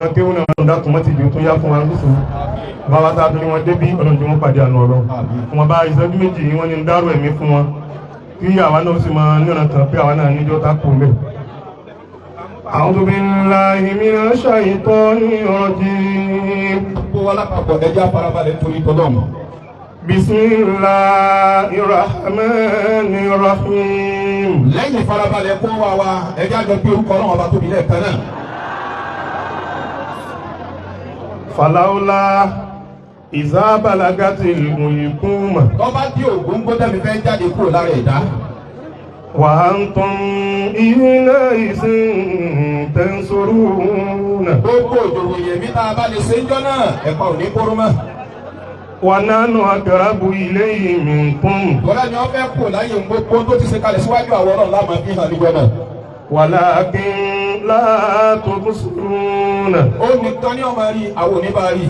Kéwọn náà dákun mọ́ ti jù tó yá fún wa nísìnyí. Bàbá tá a tún ní wọn débí, Ọlọ́run tí wọ́n pàdé àánú Ọlọ́run. Wọn bá ìṣẹ́jú 2 yìí, wọ́n ní dárò ẹ̀mí fún wọn kí àwa náà sì máa níran kan pé àwa náà níjọ́ tá kù mẹ́. أعوذ بالله من الشيطان الرجيم. Gbogbo wa lápapọ̀, ẹ jẹ́ àfarabalẹ̀ torí tọ́lọ́mù. بسم الله الرحمن الرحيم. Lẹ́yìn ìfarabalẹ̀ kó wa wa, ẹ jẹ́ àjọ gbé orúkọ Ọlọ́run Ọba tóbi lẹ́ẹ̀kan náà. فلولا إذا بلغت الحلقوم. Tọ́ba dí ògóńgó tẹ́mi fẹ́ jáde kúrò lára ẹ̀dá. وأنتم حينئذ تنظرون. Gbogbo òjòwò yẹ̀mí tá a bá lè ṣe ń jọ́ náà, ẹ̀pa ò ní kóró mọ́. ونحن أقرب إليه منكم. Tọ́lá ni wọ́n fẹ́ kúrò láyé, gbogbo tó ti ṣe kalẹ̀ síwájú àwọn Ọlọ́run láàmú fi hàn níjọ́ náà. ولكن لا تبصرون. Ó nìkan ní ọmọ rí, àwọn ò ní bá rí.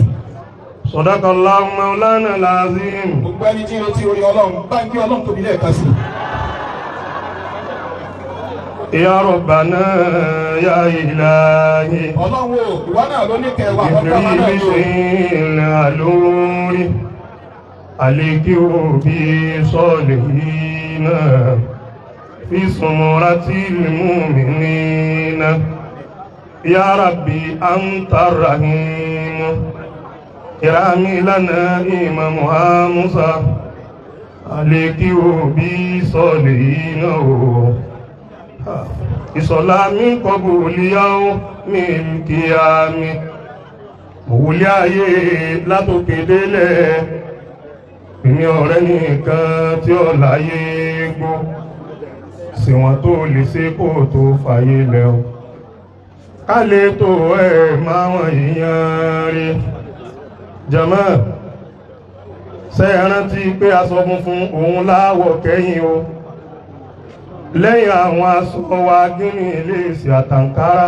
صدق الله مولانا العظيم. Gbogbo ẹni tí ń retí orí Ọlọ́run, bá ń gbé Ọlọ́run tóbi lẹ́ẹ̀kan sí i. يا ربنا يا إلهي. Ọlọ́run o, ìwọ náà ló ní kẹwàá ọ̀tá wa náà ní o. العلوري عليك بصالحين في سمرة المؤمنين. يا ربي أنت الرحيم، ارحم لنا إمام موسى عليك بصالحين. Ìsọ̀lá mi kọbùlíyàwó mi kíá mi òwúlé ayé látòkè délẹ̀, èmi ọ̀rẹ́ nìkan tí ó láyé gbó síwọ̀n tó lè ṣe kó tó fàyè lẹ̀ o, ká lè tó ẹ̀ máwọn èèyàn rí. Jàmá, ṣé ẹ rántí pé aṣọ funfun òun láwọ̀ kẹ́yìn o? Lẹ́yìn àwọn aṣọ wa, gíní iléeṣẹ́ àtàǹkárá,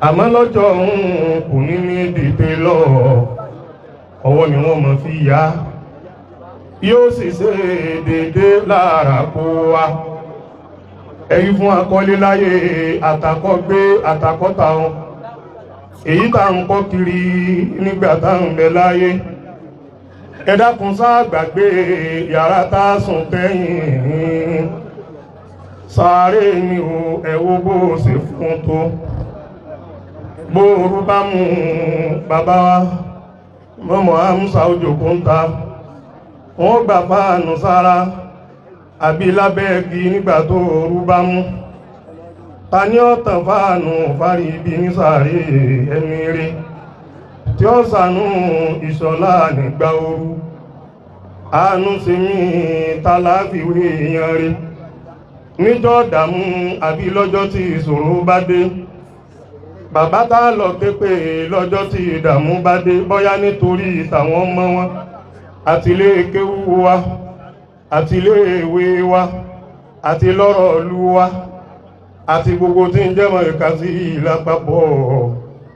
àmọ́ lọ́jọ́ òun kò ní ní dìde lọ, ọwọ́ ni wọ́n mọ̀ fi yá, yóò sì ṣe dédé lára kó wa. Ẹ̀yí fún akọ́lé láyé, àtàkọ́gbé àtàkọ́ta wọn, èyí tá ń kọ́ kiri nígbà tá ń bẹ láyé. Ẹ dákun, sáà gbàgbé yàrá tá a sùn kẹ́yìn, sáré ni o. Ẹ wo bó ṣe fún tó, bóoru bá mú bàbá wa mọ́mọ́ àmúṣà òjòkó ń ta, wọ́n gbà fáànù sára àbí lábẹ́ igi nígbà tó ooru bá mú. Ta ní ọ̀tàn fáànù fárí ibi ní sáré? Ẹni rí tí ó sànú Ìṣọ̀lá nígbà ooru, àánú sí mi, tàláfíwé èèyàn rí níjọ́ dààmú àbí lọ́jọ́ tí ìṣòro bá dé? Bàbá tá lọ képe lọ́jọ́ tí ìdààmú bá dé, bóyá nítorí tàwọn ọmọ wọn àti ilé kéwú wa àti ilé ìwé wa àti lọ́rọ̀ ìlú wa àti gbogbo tí ń jẹ́mọ̀ ìka sí ìlápapọ̀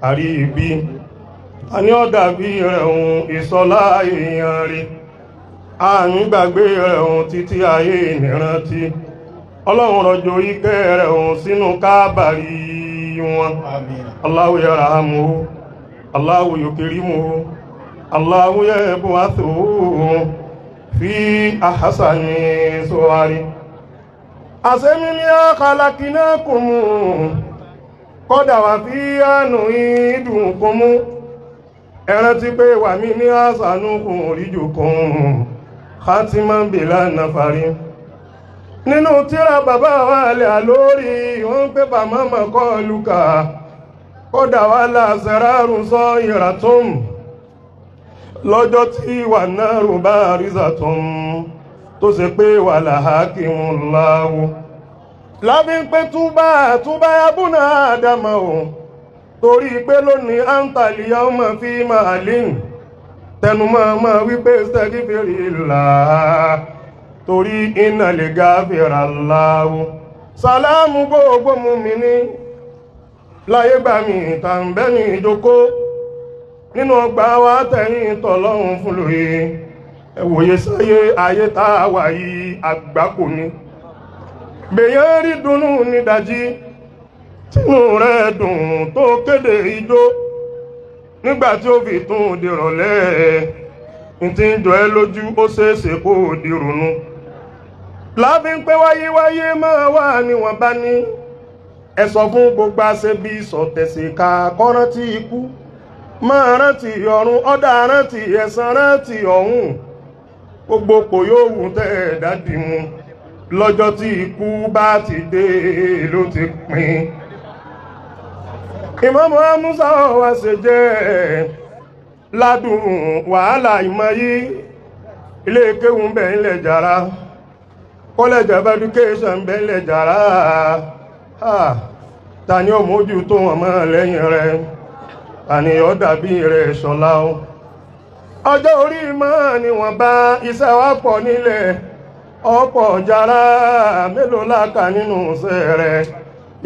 àrí ibi a ní ọ̀dà bí rẹ̀ ohun Ìṣọ̀lá èèyàn rí, àmì gbàgbé rẹ̀ ohun títí ayé ìrántí. Ọlọ́run rọ̀jò ìkẹ́ rẹ̀ ohun sínú kábàrí wọn. Allahu yarhamuhu, Allahu yukrimuhu, Allahu yab'athuhu fi ahsani suwari. Àṣẹ́mi ní khalaqnakum, kọ́dà wà fi àánú ìdùnkún mú. Ẹran ti pé wà mí ní àṣànúkùn oríjùkún khatiman bila nafari. Nínú tíra bàbá wa lè àlórí, wọ́n pé bàmá mọ̀kọ́ lùkà, kódà wà láṣẹ́rárùn sọ ìràtún lọ́jọ́ tí wà náà rùbá rízàtún tó ṣe pé wà láhàkí wọn láwọ́ lábí ń pé túbá túbá abúnà àdámà ò, torí pé lónìí àǹtàlíyà ọmọ fi máa lè tẹnumọ́ mọ́ wípé sẹ́gífèrè là torí iná lè gáfèrà láwọ́. Sàlámù gbogbo mú mi ní láyé gbà mí tàǹbẹ́ ní ìjókòó nínú ọgbà wa tẹ̀yìn tọ̀lọ́hun fún lóye. Ẹ̀wòye sáyé ayé tá a wà yìí, àgbákò ni. Bèyàn rí dunnú nídàjí. Tínú rẹ̀ dùn tó kéde ijó. Nígbà tí ó fi tún dìrọ̀lẹ́, ntí ń jọ ẹ́ lójú ó ṣeéṣe kó o di ronú. Láàfin pé wáyé wáyé máa wà níwọ̀n bá ní. Ẹ sọ fún gbogbo aṣebi sọ̀tẹ̀sìkà kọ́rántí ikú. Máa rántí ọ̀run ọ̀dà rántí ẹ̀san rántí ọ̀hún. Gbogbo kò yóò wù tẹ́ ẹ̀ dádì mu. Lọ́jọ́ tí ikú bá ti dé ló ti pin. Ìmáàmù Amusa wá ṣe jẹ́ ládùn wàhálà ìmọ̀ yìí. Ilé kéwú ń bẹ ńlẹ̀ jàrá. College of Education ń bẹ ńlẹ̀ jàrá. Ta ni ó mójútó wọn mọ́ lẹ́yìn rẹ̀? Ta ni ó dàbí rẹ̀ Ṣọlá o? Ọjọ́ orí mọ́ ni wọ́n bá iṣẹ́ wa pọ̀ nílẹ̀. Ọ̀pọ̀ jàrá mélòó láka nínú iṣẹ́ rẹ̀?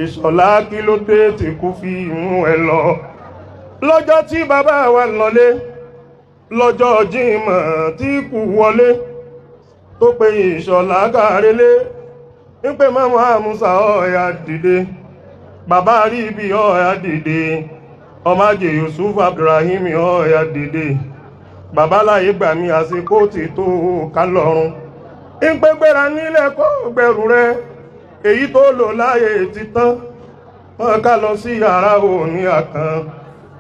Ìṣọ̀lá kí ló dé tí kú fi mú ẹ lọ? Lọ́jọ́ tí bàbá wa lọlé, lọ́jọ́ Jímọ̀ tí kú wọlé, tó pe Ìṣọ̀lá kárelé, ń pe Mọ́mọ́ Amusa ọ̀ọ́yà dìde, bàbá rí ibi ọ̀ọ́yà dìde, ọmọdé Yusuf Abdulrahim ọ̀ọ́yà dìde, bàbá láyé gbà mí àsìkò tí tó ká lọ́rùn. Ń pé gbéra nílẹ̀ kó gbẹrù rẹ, èyí tó lò láyé ti tán, wọ́n ká lọ sí yàrá òní àkàn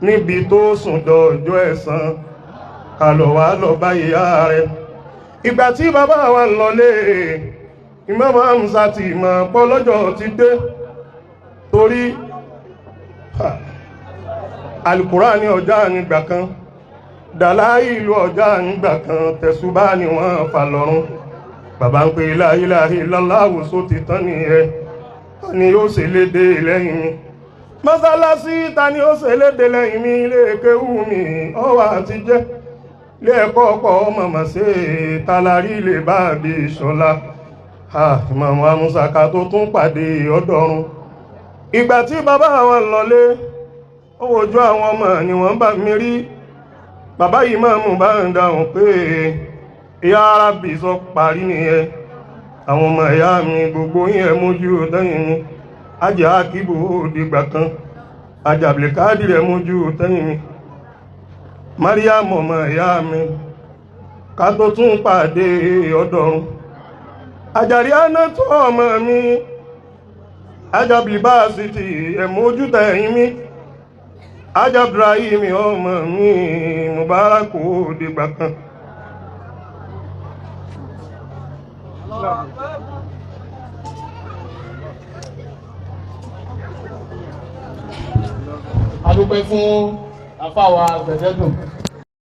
níbi tó sùn dọjọ́ ẹ̀san, ká lọ wá lọ bá ìyá rẹ̀. Ìgbà tí bàbá wa lọlé, Ìmáàmù Amusa ti mọ̀ pọ́ lọ́jọ́ ti dé, torí Al-Kùránì ọjà nígbà kan, Dàláìlù ọjà nígbà kan, tẹ̀sùbá ni wọ́n fà lọ́rùn. Bàbá ń pe la ilaha illallah só ti tán nìyẹn, ta ni ó ṣe léde lẹ́yìn mi? Mọ́sálásí ta ni ó ṣe léde lẹ́yìn mi? Ilé kéwú mi ọwà ti jẹ́, ilé ẹ̀kọ́ ọkọ̀ mọ̀mọ́ ṣe talárí lè bá bí Ìṣọ̀lá. Ìmáàmù Amusa ká tó tún pàdé ọ̀dọ́run. Ìgbà tí bàbá wọn lọlé, ó wojú àwọn ọmọ ni wọ́n bá mi rí. Bàbá yìí máàmù bá ń dáhùn pé ìyá arábì sọ parí nìyẹn. Àwọn ọmọ ìyá mi gbogbo yín ẹ mójú tẹ́yìn mi. Ajá akíbò òdìgbà kan, ajàbìlẹ̀káàdì rẹ̀ mójú tẹ́yìn mi. Mariam ọmọ ìyá mi, ká tó tún pàdé ọ̀dọ́run. Àjàrí àná tó ọmọ mi, ajàbìlìbáàsì ti ẹ̀ mójú tẹ́yìn mi. Ajabrahim ọmọ mi, Mubaraku òdìgbà kan. A dúpẹ́ fún àfáwà gbẹ̀dẹ́dùn.